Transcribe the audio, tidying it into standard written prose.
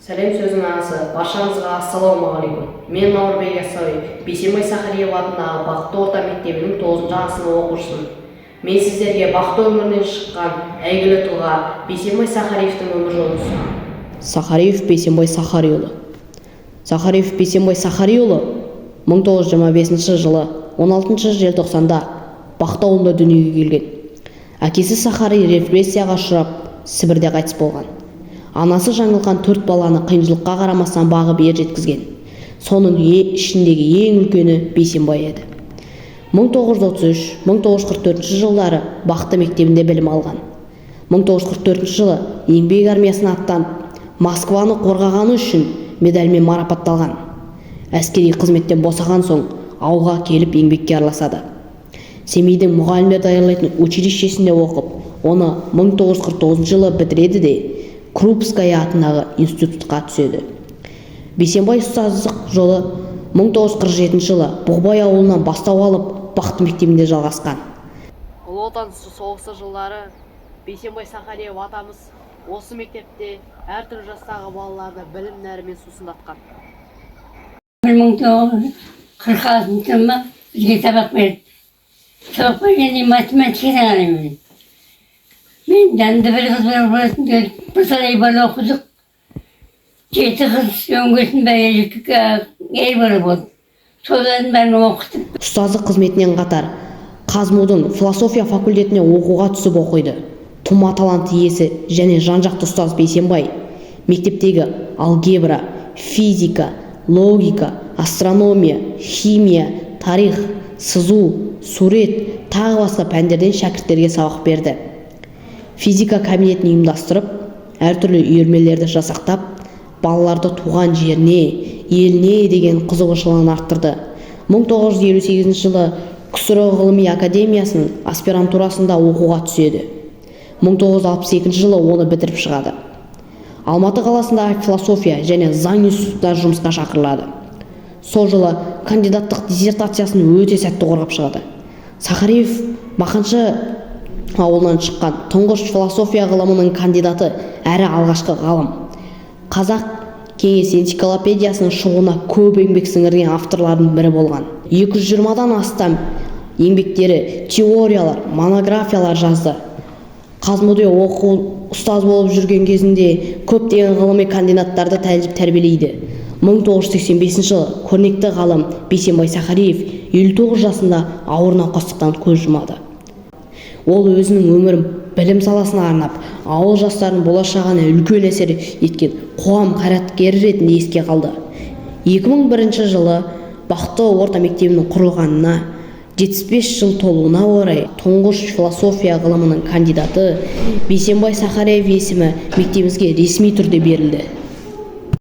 Сәлем сөздің ағасы, баршаңызға ассалаумағалейкум! Мен Наурбек Яссауи, Бейсенбай Сахариев атындағы Бақытты орта мектебінің тоғызыншы А сынып оқушысымын. Мен сіздерге Бақты өңірінен шыққан әйгілі тұлға Бейсенбай Сахариевтің өмір жолын ұсынамын. Сахариев Бейсенбай Сахариұлы. Сахариев Бейсенбай Сахариұлы 1925 жылы 16 желтоқсанда Бақты ауылында дүниеге келген. Әкесі Сахари репрессияға ұшырап, Сібірде қайтыс болған. Анасы Жаңылқан төрт баланы қиыншылыққа қарамастан бағып, ер жеткізген. Соның ішіндегі ең үлкені Бейсенбай еді. 1933-1944 жылдары Бақты мектебінде білім алған. 1944 жылы Еңбек армиясына аттанып, «Москваны қорғағаны үшін» медалімен марапатталған. Әскери қызметтен босаған соң ауылға келіп, еңбекке араласады. Семейдің мұғалімдер даярлайтын училищесінде оқып, оны 1949 жылы бітіреді де, Крупская атындағы институтқа түседі. Бейсенбай ұстаздық жолы 1947 жылы Бұғыбай ауылынан бастау алып, Бақты мектебінде жалғасқан. Ұлы Отан соғысы жылдары Бейсенбай Сахариев атамыз осы мектепте әртүрлі жастағы балаларды білім нәрімен сусындатқан. 1946 жылы бізге сабақ берді. Сабақ бергенде математикадан алаймын. Мен жанымда бір қыз бар болатын, бір талай бала оқыдық. Жеті қыз, өңгесін бәрі ер бала болды. Солардың бәрін оқытып, Ұстаздық қызметінен қатар ҚазМУдың философия факультетіне оқуға түсіп оқиды. Тума талант иесі және жан-жақты ұстаз Бейсенбай мектептегі алгебра, физика, логика, астрономия, химия, тарих, сызу, сурет, тағы басқа пәндерден шәкірттерге сабақ берді. Физика кабинетін ұйымдастырып, әртүрлі үйірмелерді жасақтап, балаларды туған жеріне, еліне деген қызығушылығын арттырды. 1958 жылы КСРО ғылыми академиясының аспирантурасында оқуға түседі. 1962 жылы оны бітіріп шығады. Алматы қаласындағы философия және заң институтына жұмысқа шақырылады. Сол жылы кандидаттық диссертациясын өте сәтті қорғап шығады. Сахариев Бақаншы ауылынан шыққан тұңғыш философия ғылымының кандидаты әрі алғашқы ғалым. Қазақ кеңес энциклопедиясының шығуына көп еңбек сіңірген авторлардың бірі болған. 220-дан астам еңбектері, теориялар, монографиялар жазды. ҚазМУде оқу, ұстаз болып жүрген кезінде көптеген ғылыми кандидаттарды тәрбиелейді. 1985 жылы көрнекті ғалым Бейсенбай Сахариев 59 жасында ауыр науқастықтан көз жұмады. Ол өзінің өмірін білім саласына арнап, ауыл жастарының болашағына үлкен әсер еткен қоғам қайраткері ретінде еске қалды. 2001 жылы Бақты орта мектебінің құрылғанына 75 жыл толуына орай тұңғыш философия ғылымының кандидаты Бейсенбай Сахариев есімі мектебімізге ресми түрде берілді.